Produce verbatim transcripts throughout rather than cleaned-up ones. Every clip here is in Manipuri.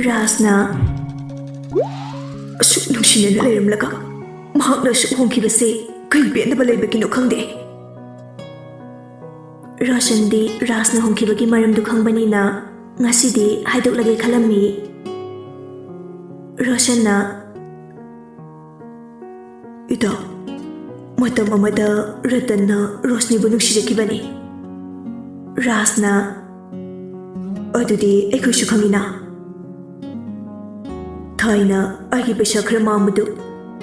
ꯔꯥꯖꯅ ꯑꯁꯨꯛ ꯅꯨꯡꯁꯤꯅꯅ ꯂꯩꯔꯝꯂꯒ ꯃꯍꯥꯛꯅ ꯑꯁꯨꯛ ꯍꯣꯡꯈꯤꯕꯁꯦ ꯀꯩ ꯄꯦꯟꯗꯕ ꯂꯩꯕꯒꯤꯅꯣ ꯈꯪꯗꯦ꯫ ꯔꯣꯁꯟꯗꯤ ꯔꯥꯖꯅ ꯍꯣꯡꯈꯤꯕꯒꯤ ꯃꯔꯝꯗꯨ ꯈꯪꯕꯅꯤꯅ ꯉꯁꯤꯗꯤ ꯍꯥꯏꯗꯣꯛꯂꯒꯦ ꯈꯜꯂꯝꯃꯤ꯫ ꯔꯣꯁꯟꯅ, "ꯏꯇꯥ, ꯃꯇꯝ ꯑꯃꯗ ꯔꯇꯟꯅ ꯔꯣꯁꯅꯤꯕꯨ ꯅꯨꯡꯁꯤꯖꯈꯤꯕꯅꯤ꯫" ꯔꯥꯖꯅ, "ꯑꯗꯨꯗꯤ ꯑꯩꯈꯣꯏꯁꯨ ꯈꯪꯏꯅ꯫ ꯊꯥꯏꯅ ꯑꯩꯒꯤ ꯄꯩꯁꯥ ꯈꯔ ꯃꯥꯡꯕꯗꯨ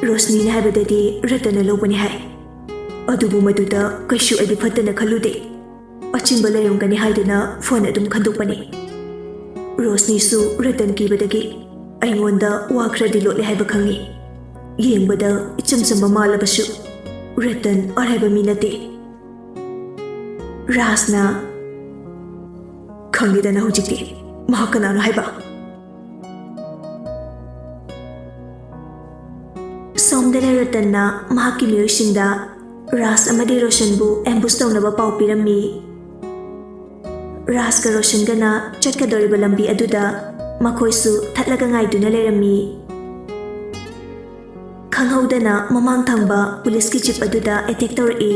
ꯔꯣꯁꯅꯤꯅ ꯍꯥꯏꯕꯗꯗꯤ ꯔꯇꯟꯅ ꯂꯧꯕꯅꯤ ꯍꯥꯏ꯫ ꯑꯗꯨꯕꯨ ꯃꯗꯨꯗ ꯀꯩꯁꯨ ꯑꯩꯗꯤ ꯐꯠꯇꯅ ꯈꯜꯂꯨꯗꯦ꯫ ꯑꯆꯤꯟꯕ ꯂꯩꯔꯝꯒꯅꯤ ꯍꯥꯏꯗꯨꯅ ꯐꯅ ꯑꯗꯨꯝ ꯈꯟꯗꯣꯛꯄꯅꯤ꯫ ꯔꯣꯁꯅꯤꯁꯨ ꯔꯇꯟ ꯀꯤꯕꯗꯒꯤ ꯑꯩꯉꯣꯟꯗ ꯋꯥ ꯈꯔꯗꯤ ꯂꯣꯠꯂꯦ ꯍꯥꯏꯕ ꯈꯪꯏ꯫ ꯌꯦꯡꯕꯗ ꯏꯆꯝ ꯆꯝꯕ ꯃꯥꯜꯂꯕꯁꯨ ꯔꯇꯟ ꯑꯔꯥꯏꯕ ꯃꯤ ꯅꯠꯇꯦ꯫" ꯔꯥꯖꯅ, "ꯈꯪꯉꯦꯗꯅ ꯍꯧꯖꯤꯛꯇꯤ ꯃꯍꯥꯛ ꯀꯅꯥꯅꯣ ꯍꯥꯏꯕ꯫" ꯁꯣꯝꯗꯅ ꯔꯇꯟꯅ ꯃꯍꯥꯛꯀꯤ ꯃꯤꯑꯣꯏꯁꯤꯡꯗ ꯔꯥꯖ ꯑꯃꯗꯤ ꯔꯣꯁꯟꯕꯨ ꯑꯦꯝꯕꯨꯁ ꯇꯧꯅꯕ ꯄꯥꯎ ꯄꯤꯔꯝꯃꯤ꯫ ꯔꯥꯖꯀ ꯔꯣꯁꯟꯒꯅ ꯆꯠꯀꯗꯧꯔꯤꯕ ꯂꯝꯕꯤ ꯑꯗꯨꯗ ꯃꯈꯣꯏꯁꯨ ꯊꯠꯂꯒ ꯉꯥꯏꯗꯨꯅ ꯂꯩꯔꯝꯃꯤ꯫ ꯈꯪꯍꯧꯗꯅ ꯃꯃꯥꯡ ꯊꯪꯕ ꯄꯨꯂꯤꯁꯀꯤ ꯖꯤꯞ ꯑꯗꯨꯗ ꯑꯦꯇꯦꯛ ꯇꯧꯔꯛꯏ꯫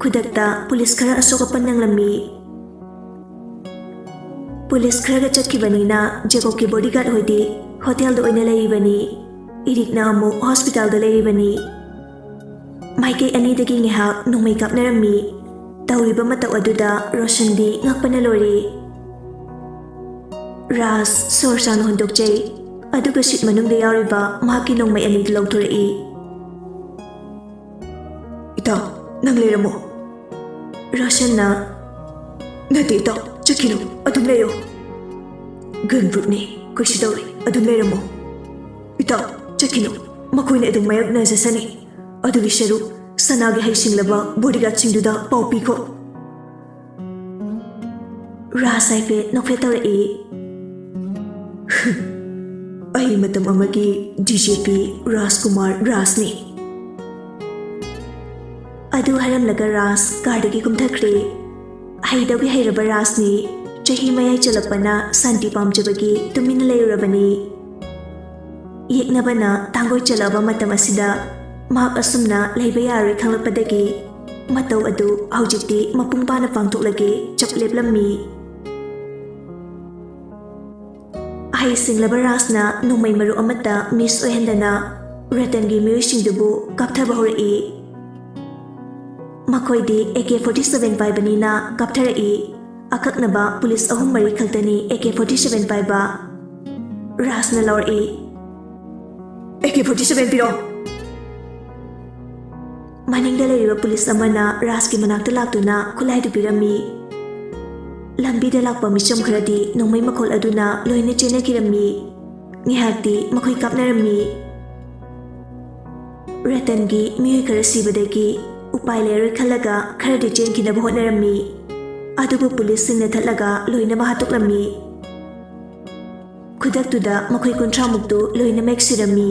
ꯈꯨꯗꯛꯇ ꯄꯨꯂꯤꯁ ꯈꯔ ꯑꯁꯣꯛ ꯑꯄꯟ ꯅꯪꯂꯝꯃꯤ꯫ ꯄꯨꯂꯤꯁ ꯈꯔꯒ ꯆꯠꯈꯤꯕꯅꯤꯅ ꯖꯦꯀꯣꯕꯀꯤ ꯕꯣꯗꯤꯒꯥꯔꯗ ꯍꯣꯏꯗꯤ ꯍꯣꯇꯦꯜꯗ ꯑꯣꯏꯅ ꯂꯩꯔꯤꯕꯅꯤ꯫ ꯏꯔꯤꯛꯅ ꯑꯃꯨꯛ ꯍꯣꯁꯄꯤꯇꯥꯜꯗ ꯂꯩꯔꯤꯕꯅꯤ꯫ ꯃꯥꯏꯀꯩ ꯑꯅꯤꯗꯒꯤ ꯉꯥꯏꯍꯥꯛ ꯅꯣꯡꯃꯩ ꯀꯥꯞꯅꯔꯝꯃꯤ꯫ ꯇꯧꯔꯤꯕ ꯃꯇꯧ ꯑꯗꯨꯗ ꯔꯣꯁꯟꯗꯤ ꯉꯛꯄꯅ ꯂꯣꯏꯔꯦ꯫ ꯔꯥꯖ ꯁꯣꯔ ꯁꯥꯡꯅ ꯍꯣꯟꯗꯣꯛꯆꯩ, ꯑꯗꯨꯒ ꯁꯤꯠ ꯃꯅꯨꯡꯗ ꯌꯥꯎꯔꯤꯕ ꯃꯍꯥꯛꯀꯤ ꯅꯣꯡꯃꯩ ꯑꯅꯤꯗꯨ ꯂꯧꯊꯣꯔꯛꯏ꯫ "ꯏꯇꯥꯎ, ꯅꯪ ꯂꯩꯔꯝꯃꯣ꯫" ꯔꯣꯁꯟꯅ, "ꯅꯠꯇꯦ ꯏꯇꯥꯎ, ꯆꯠꯈꯤꯅꯨ, ꯑꯗꯨꯝ ꯂꯩꯌꯣ꯫ ꯒꯟ ꯄ꯭ꯔꯨꯐꯅꯤ, ꯀꯩꯁꯨ ꯇꯧꯔꯣꯏ, ꯑꯗꯨꯝ ꯂꯩꯔꯝꯃꯣ꯫ ꯏꯇꯥꯎ, ꯆꯠꯈꯤꯅꯨ, ꯃꯈꯣꯏꯅ ꯑꯗꯨꯝ ꯃꯥꯌꯣꯛꯅꯖꯁꯅꯤ꯫ ꯑꯗꯨꯒꯤ ꯁꯔꯨꯛ ꯁꯅꯥꯒꯤ ꯍꯩꯁꯤꯡꯂꯕ ꯕꯣꯗꯤꯒꯥꯔꯗꯁꯤꯡꯗꯨꯗ ꯄꯥꯎ ꯄꯤꯈꯣ꯫" ꯔꯥꯖ ꯍꯥꯏꯐꯦꯠ ꯅꯣꯛꯐꯦꯠ ꯇꯧꯔꯛꯏ꯫ "ꯑꯩ ꯃꯇꯝ ꯑꯃꯒꯤ ꯗꯤ ꯖꯤ ꯄꯤ ꯔꯥꯖꯀꯨꯃꯥꯔ ꯔꯥꯖꯅꯤ꯫" ꯑꯗꯨ ꯍꯥꯏꯔꯝꯂꯒ ꯔꯥꯖ ꯀꯥꯔꯗꯒꯤ ꯀꯨꯝꯊꯈ꯭ꯔꯦ꯫ ꯍꯩꯗꯧꯒꯤ ꯍꯩꯔꯕ ꯔꯥꯖꯅꯤ꯫ ꯆꯍꯤ ꯃꯌꯥꯏ ꯆꯜꯂꯛꯄꯅ ꯁꯥꯟꯇꯤ ꯄꯥꯝꯖꯕꯒꯤ ꯇꯨꯃꯤꯟꯅ ꯂꯩꯔꯨꯔꯕꯅꯤ꯫ ꯌꯦꯛꯅꯕꯅ ꯇꯥꯡꯒꯣꯏ ꯆꯜꯂꯛꯑꯕ ꯃꯇꯝ ꯑꯁꯤꯗ ꯃꯍꯥꯛ ꯑꯁꯨꯝꯅ ꯂꯩꯕ ꯌꯥꯔꯣꯏ ꯈꯪꯂꯛꯄꯗꯒꯤ ꯃꯇꯧ ꯑꯗꯨ ꯍꯧꯖꯤꯛꯇꯤ ꯃꯄꯨꯡ ꯐꯥꯅ ꯄꯥꯡꯊꯣꯛꯂꯒꯦ ꯆꯞ ꯂꯦꯞꯂꯝꯃꯤ꯫ ꯍꯩ ꯁꯤꯡꯂꯕ ꯔꯥꯖꯅ ꯅꯣꯡꯃꯩ ꯃꯔꯨ ꯑꯃꯠꯇ ꯃꯤꯁ ꯑꯣꯏꯍꯟꯗꯅ ꯔꯇꯟꯒꯤ ꯃꯤꯑꯣꯏꯁꯤꯡꯗꯨꯕꯨ ꯀꯥꯞꯊꯕ ꯍꯧꯔꯛꯏ꯫ ꯃꯈꯣꯏꯗꯤ ꯑꯦ ꯀꯦ ꯐꯣꯔꯇꯤ ꯁꯚꯦꯟ ꯄꯥꯏꯕꯅꯤꯅ ꯀꯥꯞꯊꯔꯛꯏ꯫ ꯑꯀꯛꯅꯕ ꯄꯨꯂꯤꯁ ꯑꯍꯨꯝ ꯃꯔꯤ ꯈꯛꯇꯅꯤ ꯑꯦ ꯀꯦ ꯐꯣꯔꯇꯤ ꯁꯚꯦꯟ ꯄꯥꯏꯕ꯫ ꯔꯥꯖꯅ ꯂꯥꯎꯔꯛꯏ, "ꯑꯦ ꯀꯦ ꯐꯣꯔꯇꯤ ꯁꯚꯦꯟ ꯄꯤꯔꯣ!" ꯃꯅꯤꯡꯗ ꯂꯩꯔꯤꯕ ꯄꯨꯂꯤꯁ ꯑꯃꯅ ꯔꯥꯖꯀꯤ ꯃꯅꯥꯛꯇ ꯂꯥꯛꯇꯨꯅ ꯈꯨꯠꯂꯥꯏꯗꯨ ꯄꯤꯔꯝꯃꯤ꯫ ꯂꯝꯕꯤꯗ ꯂꯥꯛꯄ ꯃꯤꯆꯝ ꯈꯔꯗꯤ ꯅꯣꯡꯃꯩ ꯃꯈꯣꯜ ꯑꯗꯨꯅ ꯂꯣꯏꯅ ꯆꯦꯟꯅꯈꯤꯔꯝꯃꯤ꯫ ꯉꯥꯏꯍꯥꯛꯇꯤ ꯃꯈꯣꯏ ꯀꯥꯞꯅꯔꯝꯃꯤ꯫ ꯔꯇꯟꯒꯤ ꯃꯤꯑꯣꯏ ꯈꯔ ꯁꯤꯕꯗꯒꯤ ꯎꯄꯥꯏ ꯂꯩꯔꯣꯏ ꯈꯜꯂꯒ ꯈꯔꯗꯤ ꯆꯦꯟꯈꯤꯅꯕ ꯍꯣꯠꯅꯔꯝꯃꯤ꯫ ꯑꯗꯨꯕꯨ ꯄꯨꯂꯤꯁꯁꯤꯡꯅ ꯊꯠꯂꯒ ꯂꯣꯏꯅꯃꯛ ꯍꯥꯠꯇꯣꯛꯂꯝꯃꯤ꯫ ꯈꯨꯗꯛꯇꯨꯗ ꯃꯈꯣꯏ ꯀꯨꯟꯊ꯭ꯔꯥꯃꯨꯛꯇꯨ ꯂꯣꯏꯅꯃꯛ ꯁꯤꯔꯝꯃꯤ꯫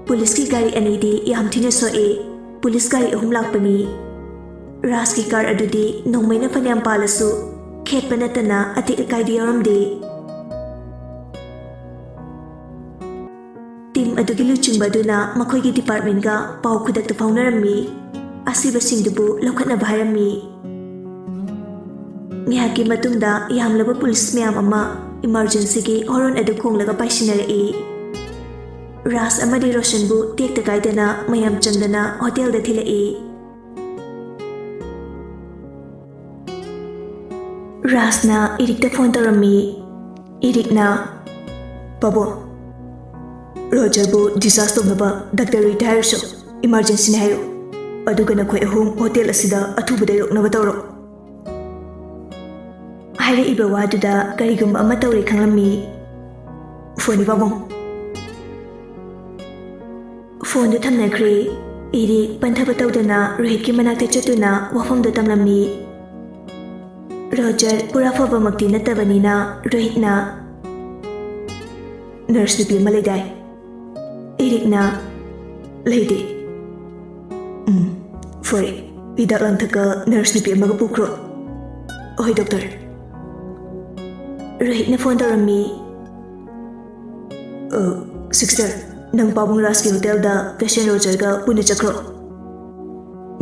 ꯄꯨꯂꯤꯁꯀꯤ ꯒꯥꯔꯤ ꯑꯅꯤꯗꯤ ꯌꯥꯝ ꯊꯤꯅ ꯁꯣꯛꯏ꯫ ꯄꯨꯂꯤꯁ ꯒꯥꯔꯤ ꯑꯍꯨꯝ ꯂꯥꯛꯄꯅꯤ꯫ ꯔꯥꯖꯀꯤ ꯀꯥꯔ ꯑꯗꯨꯗꯤ ꯅꯣꯡꯃꯩꯅ ꯐꯅꯌꯥꯝ ꯄꯥꯜꯂꯁꯨ ꯈꯦꯠꯄ ꯅꯠꯇꯅ ꯑꯇꯦꯛ ꯑꯀꯥꯏꯗꯤ ꯌꯥꯎꯔꯝꯗꯦ꯫ ꯇꯤꯝ ꯑꯗꯨꯒꯤ ꯂꯨꯆꯤꯡꯕ ꯑꯗꯨꯅ ꯃꯈꯣꯏꯒꯤ ꯗꯤꯄꯥꯔꯠꯃꯦꯟꯒ ꯄꯥꯎ ꯈꯨꯗꯛꯇ ꯐꯥꯎꯅꯔꯝꯃꯤ꯫ ꯑꯁꯤꯕꯁꯤꯡꯗꯨꯕꯨ ꯂꯧꯈꯠꯅꯕ ꯍꯥꯏꯔꯝꯃꯤ꯫ ꯉꯥꯏꯍꯥꯛꯀꯤ ꯃꯇꯨꯡꯗ ꯌꯥꯝꯂꯕ ꯄꯨꯂꯤꯁ ꯃꯌꯥꯝ ꯑꯃ ꯏꯃꯥꯔꯖꯦꯟꯁꯤꯒꯤ ꯍꯣꯔꯣꯟ ꯑꯗꯨ ꯈꯣꯡꯂꯒ ꯄꯥꯏꯁꯤꯟꯅꯔꯛꯏ꯫ ꯔꯥꯖ ꯑꯃꯗꯤ ꯔꯣꯁꯟꯕꯨ ꯇꯦꯛꯇ ꯀꯥꯏꯗꯅ ꯃꯌꯥꯝ ꯆꯪꯗꯅ ꯍꯣꯇꯦꯜꯗ ꯊꯤꯜꯂꯛꯏ꯫ ꯔꯥꯖꯅ ꯏꯔꯤꯛꯇ ꯐꯣꯟ ꯇꯧꯔꯝꯃꯤ꯫ ꯏꯔꯤꯛꯅ, "ꯄꯥꯕꯨꯡ, ꯔꯣꯖꯔꯕꯨ ꯗꯤꯁꯆꯥꯔꯖ ꯇꯧꯅꯕ ꯗꯥꯛꯇꯔ ꯔꯨꯏꯗ ꯍꯥꯏꯔꯨꯁꯨ, ꯏꯃꯥꯔꯖꯦꯟꯁꯤꯅꯤ ꯍꯥꯏꯌꯨ꯫ ꯑꯗꯨꯒ ꯅꯈꯣꯏ ꯑꯍꯨꯝ ꯍꯣꯇꯦꯜ ꯑꯁꯤꯗ ꯑꯊꯨꯕꯗ ꯌꯧꯔꯛꯅꯕ ꯇꯧꯔꯣ"꯫ ꯍꯥꯏꯔꯛꯏꯕ ꯋꯥꯗꯨꯗ ꯀꯔꯤꯒꯨꯝꯕ ꯑꯃ ꯇꯧꯔꯦ ꯈꯪꯂꯝꯃꯤ꯫ "ꯐꯣꯟꯅꯤ ꯄꯥꯕꯨꯡ"꯫ ꯐꯣꯟꯗꯨ ꯊꯝꯅꯈ꯭ꯔꯦ꯫ ꯏꯔꯤꯛ ꯄꯟꯊꯕ ꯇꯧꯗꯅ ꯔꯣꯍꯤꯠꯀꯤ ꯃꯅꯥꯛꯇ ꯆꯠꯇꯨꯅ ꯋꯥꯐꯝꯗꯨ ꯇꯝꯂꯝꯃꯤ꯫ ꯔꯣꯖꯔ ꯄꯨꯔꯥ ꯐꯕꯃꯛꯇꯤ ꯅꯠꯇꯕꯅꯤꯅ ꯔꯣꯍꯤꯠꯅ, "ꯅꯔꯁ ꯅꯨꯄꯤ ꯑꯃ ꯂꯩꯗꯥꯏ?" ꯏꯔꯤꯛꯅ, "ꯂꯩꯇꯦ"꯫ "ꯎꯝ, ꯐꯔꯦ꯫ ꯍꯤꯗꯥꯛ ꯂꯥꯡꯊꯛꯀ ꯅꯔꯁ ꯅꯨꯄꯤ ꯑꯃꯒ ꯄꯨꯈ꯭ꯔꯣ"꯫ "ꯍꯣꯏ, ꯗꯣꯛꯇꯔ"꯫ ꯔꯣꯍꯤꯠꯅ ꯐꯣꯟ ꯇꯧꯔꯝꯃꯤ꯫ "ꯑ, ꯁꯤꯁꯇꯔ, ꯅꯪ ꯄꯥꯕꯨꯡ ꯔꯥꯖꯀꯤ ꯍꯣꯇꯦꯜꯗ ꯄꯦꯁꯦꯟ ꯔꯣꯖꯔꯒ ꯄꯨꯟꯅ ꯆꯠꯈ꯭ꯔꯣ꯫"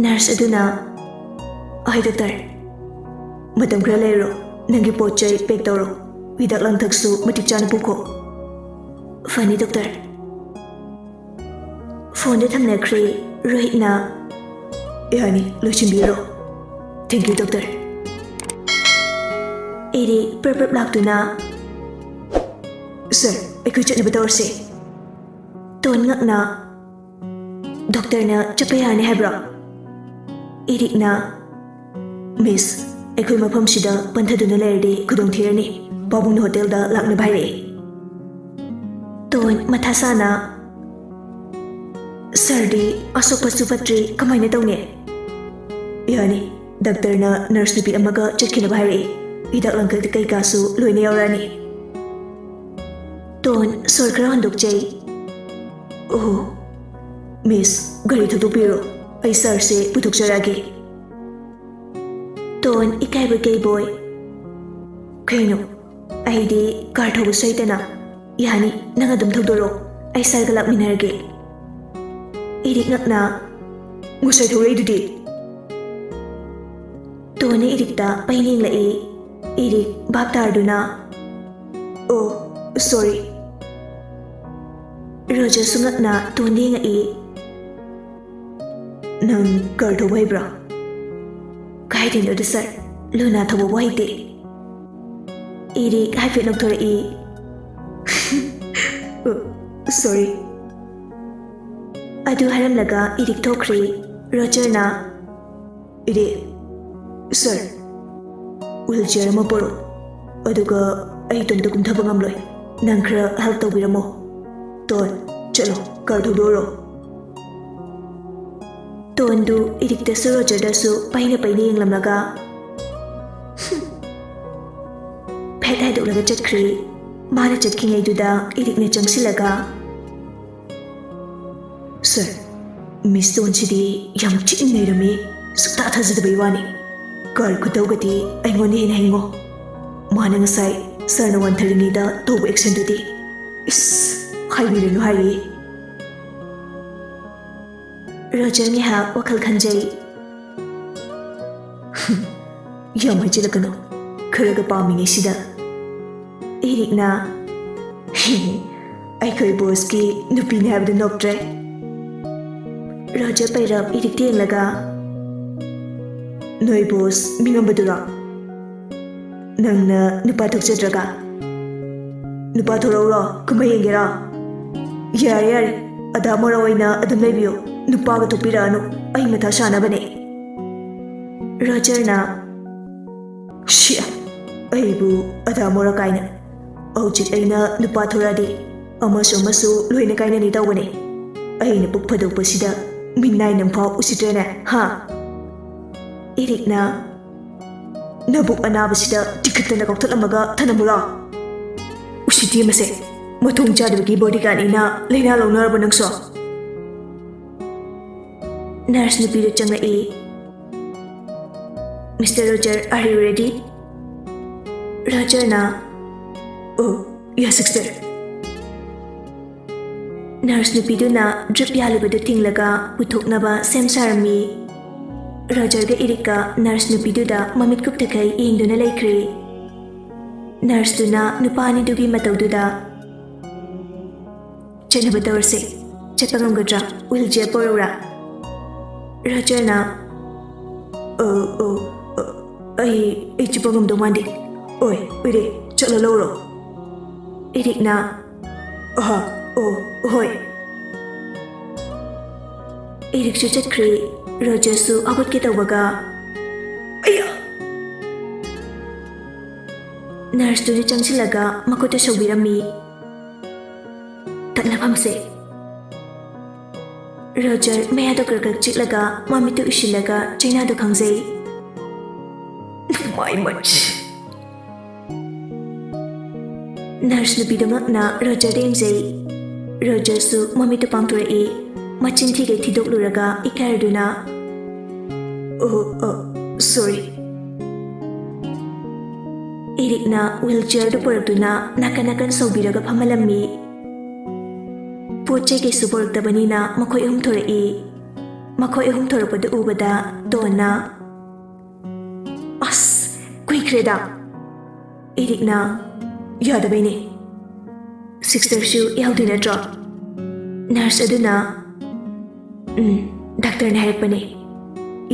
ꯅꯔꯁ ꯑꯗꯨꯅ, "ꯍꯣꯏ, ꯗꯣꯛꯇꯔ꯫ ꯃꯇꯝ ꯈꯔ ꯂꯩꯔꯣ, ꯅꯪꯒꯤ ꯄꯣꯠ ꯆꯩ ꯄꯦꯛ ꯇꯧꯔꯣ, ꯍꯤꯗꯥꯛ ꯂꯥꯡꯊꯛꯁꯨ ꯃꯇꯤꯛ ꯆꯥꯅ ꯄꯨꯈꯣ꯫" "ꯐꯅꯤ, ꯗꯣꯛꯇꯔ꯫" ꯐꯣꯟꯗꯨ ꯊꯝꯅꯈ꯭ꯔꯦ꯫ ꯔꯣꯍꯤꯠꯅ, "ꯌꯥꯅꯤ, ꯂꯣꯏꯁꯤꯟꯕꯤꯔꯣ꯫ Thank you, ꯗꯣꯛꯇꯔ꯫" ꯏꯔꯤꯛ ꯄ꯭ꯔꯞ ꯄ꯭ꯔꯞ ꯂꯥꯛꯇꯨꯅ, "ꯁꯔ, ꯑꯩꯈꯣꯏ ꯆꯠꯅꯕ ꯇꯧꯔꯁꯦ꯫" ꯇꯣꯟ ꯉꯛꯅ, "ꯗꯣꯛꯇꯔꯅ ꯆꯠꯄ ꯌꯥꯔꯅꯤ ꯍꯥꯏꯕ꯭ꯔꯣ?" ꯏꯔꯤꯛꯅ, "ꯃꯤꯁ, ꯑꯩꯈꯣꯏ ꯃꯐꯝꯁꯤꯗ ꯄꯟꯊꯗꯨꯅ ꯂꯩꯔꯗꯤ ꯈꯨꯗꯣꯡ ꯊꯤꯔꯅꯤ꯫ ꯄꯥꯕꯨꯡꯅ ꯍꯣꯇꯦꯜꯗ ꯂꯥꯛꯅꯕ ꯍꯥꯏꯔꯛꯑꯦ꯫" ꯇꯣꯟ ꯃꯊꯥ ꯁꯥꯅ, "ꯁꯔꯗꯤ ꯑꯁꯣꯛꯄꯁꯨ ꯐꯠꯇ꯭ꯔꯤ, ꯀꯃꯥꯏꯅ ꯇꯧꯅꯤ?" "ꯌꯥꯅꯤ, ꯗꯥꯛꯇꯔꯅ ꯅꯔꯁ ꯅꯨꯄꯤ ꯑꯃꯒ ꯆꯠꯈꯤꯅꯕ ꯍꯥꯏꯔꯛꯑꯦ꯫ ꯍꯤꯗꯥꯛ ꯂꯥꯡꯊꯛ ꯀꯩꯀꯥꯁꯨ ꯂꯣꯏꯅ ꯌꯥꯎꯔꯛꯑꯅꯤ꯫" ꯇꯣꯟ ꯁꯣꯔ ꯈꯔ ꯍꯣꯟꯗꯣꯛꯆꯩ꯫ "ꯑꯣ, ꯃꯤꯁ, ꯒꯥꯔꯤ ꯊꯧꯗꯣꯛꯄꯤꯔꯣ, ꯑꯩ ꯁꯔꯁꯦ ꯄꯨꯊꯣꯛꯆꯔꯛꯑꯒꯦ꯫" ꯇꯣꯟ ꯏꯀꯥꯏꯕꯣꯏ ꯀꯩꯕꯣꯏ, "ꯀꯩꯅꯣ, ꯑꯩꯗꯤ ꯀꯥꯔ ꯊꯧꯕꯁꯨ ꯍꯩꯇꯅ꯫" "ꯌꯥꯅꯤ, ꯅꯪ ꯑꯗꯨꯝ ꯊꯧꯗꯣꯔꯛꯑꯣ, ꯑꯩ ꯁꯔꯒ ꯂꯥꯛꯃꯤꯟꯅꯔꯒꯦ꯫" ꯏꯔꯤꯛ ꯉꯛꯅ, "ꯉꯁꯥꯏ ꯊꯧꯔꯛꯏꯗꯨꯗꯤ?" ꯇꯣꯟꯅ ꯏꯔꯤꯛꯇ ꯄꯩꯅꯤꯡꯂꯛꯏ꯫ ꯏꯔꯤꯛ ꯚꯥꯞ ꯇꯥꯔꯗꯨꯅ, "ꯑꯣ, ꯁꯣꯔꯤ꯫" ꯔꯣꯖꯔꯁꯨ ꯉꯛꯅ ꯇꯣꯟꯗ ꯌꯦꯡꯉꯛꯏ꯫ "ꯅꯪ ꯀꯥꯔ ꯊꯧꯕ ꯍꯩꯕ꯭ꯔꯥ?" "ꯀꯥꯏꯗꯩꯅꯣꯗ ꯁꯔ, ꯂꯨꯅꯥ ꯊꯧꯕꯕꯨ ꯍꯩꯇꯦ꯫" ꯏꯔꯤꯛ ꯍꯥꯏꯐꯦꯠ ꯅꯣꯛꯊꯣꯔꯛꯏ꯫ "ꯁꯣꯔꯤ꯫" ꯑꯗꯨ ꯍꯥꯏꯔꯝꯂꯒ ꯏꯔꯤꯛ ꯊꯣꯛꯈ꯭ꯔꯦ꯫ ꯔꯣꯖꯔꯅ, "ꯏꯔꯤꯛ, ꯁꯔ, ꯋꯤꯜ ꯆꯤꯌꯔ ꯑꯃ ꯄꯣꯔꯛꯑꯣ, ꯑꯗꯨꯒ ꯑꯩ ꯏꯇꯣꯝꯇ ꯀꯨꯝꯊꯕ ꯉꯝꯂꯣꯏ, ꯅꯪ ꯈꯔ ꯍꯦꯜꯞ ꯇꯧꯕꯤꯔꯝꯃꯣ꯫ ꯇꯣꯟ, ꯆꯠꯂꯣ, ꯀꯥꯔ ꯊꯧꯗꯣꯛꯎꯔꯣ꯫" ꯇꯣꯟꯗꯨ ꯏꯔꯤꯛꯇꯁꯨ ꯔꯣꯖꯔꯗꯁꯨ ꯄꯩꯅ ꯄꯩꯅ ꯌꯦꯡꯂꯝꯂꯒ ꯐꯦꯠ ꯍꯥꯏꯗꯣꯛꯂꯒ ꯆꯠꯈ꯭ꯔꯦ꯫ ꯃꯥꯅ ꯆꯠꯈꯤꯉꯩꯗꯨꯗ ꯏꯔꯤꯛꯅ ꯆꯪꯁꯤꯜꯂꯒ, "ꯁꯔ, ꯃꯤꯁ ꯇꯣꯟꯁꯤꯗꯤ ꯌꯥꯝ ꯊꯤꯅ ꯅꯩꯔꯝꯃꯤ, ꯁꯨꯛꯊꯥ ꯊꯥꯖꯗꯕꯩ ꯋꯥꯅꯤ꯫ ꯀꯥꯔ ꯈꯨꯊꯧꯒꯗꯤ ꯑꯩꯉꯣꯟꯗ ꯍꯦꯟꯅ ꯍꯩꯉꯣ꯫ ꯃꯥꯅ ꯉꯁꯥꯏ ꯁꯥꯔꯅ ꯋꯥꯟꯊꯔꯤꯉꯩꯗ ꯇꯧꯕ ꯑꯦꯛꯁꯟꯗꯨꯗꯤ꯫ ꯏꯁ, ꯍꯥꯏꯕꯤꯔꯅꯨ ꯍꯥꯏꯔꯤ꯫ ꯔꯣꯖꯔ ꯉꯥꯏꯍꯥꯛ ꯋꯥꯈꯜ ꯈꯟꯖꯩ꯫ ꯌꯥꯝ ꯍꯥꯏꯖꯤꯜꯂꯛꯀꯅꯨ, ꯈꯔꯒ ꯄꯥꯝꯃꯤꯉꯩꯁꯤꯗ꯫ ꯏꯔꯤꯛꯅ, "ꯑꯩꯈꯣꯏ ꯕꯣꯁꯀꯤ ꯅꯨꯄꯤꯅꯤ" ꯍꯥꯏꯕꯗꯨ ꯅꯣꯛꯇ꯭ꯔꯦ꯫ ꯔꯣꯖꯔ ꯄꯩꯔꯞ ꯏꯔꯤꯛꯇ ꯌꯦꯡꯂꯒ, "ꯅꯣꯏ ꯕꯣꯁ ꯃꯤꯉꯝꯕꯗꯨꯔꯣ? ꯅꯪꯅ ꯅꯨꯄꯥ ꯊꯣꯛꯆꯗ꯭ꯔꯒ? ꯅꯨꯄꯥ ꯊꯣꯔꯛꯎꯔꯣ? ꯀꯨꯝꯍꯩ ꯌꯦꯡꯒꯦꯔꯣ?" "ꯌꯥꯔꯦ, ꯌꯥꯔꯦ, ꯑꯗꯥ ꯃꯣꯔꯥ ꯑꯣꯏꯅ ꯑꯗꯨꯝ ꯂꯩꯕꯤꯌꯨ, ꯅꯨꯄꯥꯒ ꯊꯣꯛꯄꯤꯔꯛꯑꯅꯨ, ꯑꯩ ꯃꯊꯥ ꯁꯥꯅꯕꯅꯦ꯫" ꯔꯣꯖꯔꯅ, "ꯁꯤ, ꯑꯩꯕꯨ ꯑꯗꯥ ꯃꯣꯔꯥ ꯀꯥꯏꯅ꯫ ꯍꯧꯖꯤꯛ ꯑꯩꯅ ꯅꯨꯄꯥ ꯊꯣꯔꯛꯑꯗꯤ ꯑꯃꯁꯨ ꯑꯃꯁꯨ ꯂꯣꯏꯅ ꯀꯥꯏꯅꯅꯤ ꯇꯧꯕꯅꯦ꯫ ꯑꯩꯅ ꯄꯨꯛ ꯐꯗꯣꯛꯄꯁꯤꯗ ꯃꯤꯠꯅꯥꯏ ꯅꯪꯐꯥꯎ ꯎꯁꯤꯠꯇ꯭ꯔꯦꯅꯦ, ꯍꯥ?" ꯏꯔꯤꯛꯅ, "ꯅꯕꯨꯛ ꯑꯅꯥꯕꯁꯤꯗ ꯇꯤꯈꯠꯇꯅ ꯀꯧꯊꯠꯂꯝꯃꯒ ꯊꯅꯝꯃꯨꯔꯣ? ꯎꯁꯤꯠꯇꯦ ꯃꯁꯦ꯫ ꯃꯊꯣꯡ ꯆꯥꯗꯕꯒꯤ ꯕꯣꯗꯤꯒꯥꯔꯗꯅꯤꯅ ꯂꯥꯏꯅꯥ ꯂꯧꯅꯔꯕ ꯅꯪꯁꯨ?" ꯅꯔꯁ ꯅꯨꯄꯤꯗꯨ ꯆꯪꯂꯛꯏ꯫ "Mister Roger, are you ready?" ꯔꯣꯖꯔꯅ, "Oh, yes, sister." Nurse ꯅꯨꯄꯤꯗꯨꯅ ꯗ꯭ꯔꯤꯞ ꯌꯥꯜꯂꯤꯕꯗꯨ ꯊꯤꯡꯂꯒ ꯄꯨꯊꯣꯛꯅꯕ ꯁꯦꯝ ꯁꯥꯔꯝꯃꯤ꯫ ꯔꯣꯖꯔꯒ ꯏꯔꯤꯛꯀ ꯅꯔꯁ ꯅꯨꯄꯤꯗꯨꯗ ꯃꯃꯤꯠ ꯀꯨꯞꯊꯈꯩ ꯌꯦꯡꯗꯨꯅ ꯂꯩꯈ꯭ꯔꯦ꯫ ꯅꯔꯁꯇꯨꯅ ꯅꯨꯄꯥ ꯑꯅꯤꯗꯨꯒꯤ ꯃꯇꯧꯗꯨꯗ, "ꯆꯠꯅꯕ ꯇꯧꯔꯁꯦ꯫ ꯆꯠꯄ ꯉꯝꯒꯗ꯭ꯔꯥ? ꯋꯤꯜ ꯆꯤꯌꯔ ꯄꯣꯔꯛꯎꯔꯥ?" ꯔꯣꯖꯔꯅ, "ꯑ, ꯑ, ꯑ, ꯑꯩ, ꯑꯩ ꯆꯠꯄ ꯉꯝꯗꯧ ꯃꯥꯟꯗꯦ꯫ ꯑꯣꯏ, ꯑꯣꯏꯔꯦ, ꯆꯠꯂ ꯂꯧꯔꯣ꯫" ꯏꯔꯤꯛꯅ, "ꯑꯍ, ꯑꯣ, ꯍꯣꯏ꯫" ꯏꯔꯤꯛꯁꯨ ꯆꯠꯈ꯭ꯔꯦ꯫ ꯔꯣꯖꯔꯁꯨ ꯍꯧꯒꯠꯀꯦ ꯇꯧꯕꯒ, "ꯑꯌꯥ!" ꯅꯔꯁꯇꯨꯅ ꯆꯪꯁꯤꯜꯂꯒ ꯃꯈꯨꯠꯇ ꯁꯧꯕꯤꯔꯝꯃꯤ꯫ "ꯇꯠꯅꯐꯝꯁꯦ꯫" ꯔꯣꯖꯔ ꯃꯌꯥꯗ ꯀ꯭ꯔꯛ ꯀ꯭ꯔꯛ ꯆꯤꯛꯂꯒ ꯃꯃꯤꯠꯇꯨ ꯎꯏꯁꯤꯜꯂꯒ ꯆꯩꯅꯥꯗꯨ ꯈꯪꯖꯩ꯫ "My much!" ꯅꯔꯁ ꯅꯨꯄꯤꯗꯨꯃꯛꯅ ꯔꯣꯖꯔꯗ ꯌꯦꯡꯖꯩ꯫ ꯔꯣꯖꯔꯁꯨ ꯃꯃꯤꯠꯇꯨ ꯄꯥꯡꯊꯣꯔꯛꯏ꯫ ꯃꯆꯤꯟ ꯊꯤꯒꯩ ꯊꯤꯗꯣꯛꯂꯨꯔꯒ ꯏꯀꯥꯏꯔꯗꯨꯅ, "ꯑꯣ, ꯑ, sorry꯫" ꯏꯔꯤꯛꯅ ꯋꯤꯜ ꯆꯤꯌꯔꯗꯨ ꯄꯨꯔꯛꯇꯨꯅ ꯅꯥꯀꯟ ꯅꯥꯀꯟ ꯁꯧꯕꯤꯔꯒ ꯐꯝꯍꯜꯂꯝꯃꯤ꯫ ꯄꯣꯠ ꯆꯩ ꯀꯩꯁꯨ ꯄꯨꯔꯛꯇꯕꯅꯤꯅ ꯃꯈꯣꯏ ꯑꯍꯨꯝ ꯊꯣꯔꯛꯏ꯫ ꯃꯈꯣꯏ ꯑꯍꯨꯝ ꯊꯣꯔꯛꯄꯗꯨ ꯎꯕꯗ ꯇꯣꯟꯅ, "ꯑꯁ, ꯀꯨꯏꯈ꯭ꯔꯦꯗ!" ꯏꯔꯤꯛꯅ, "ꯌꯥꯗꯕꯩꯅꯦ꯫ ꯁꯤꯁꯇꯔꯁꯨ ꯌꯥꯎꯗꯣꯏ ꯅꯠꯇ꯭ꯔꯣ?" ꯅꯔꯁ ꯑꯗꯨꯅ, "ꯎꯝ, ꯗꯥꯛꯇꯔꯅ ꯍꯥꯏꯔꯛꯄꯅꯦ꯫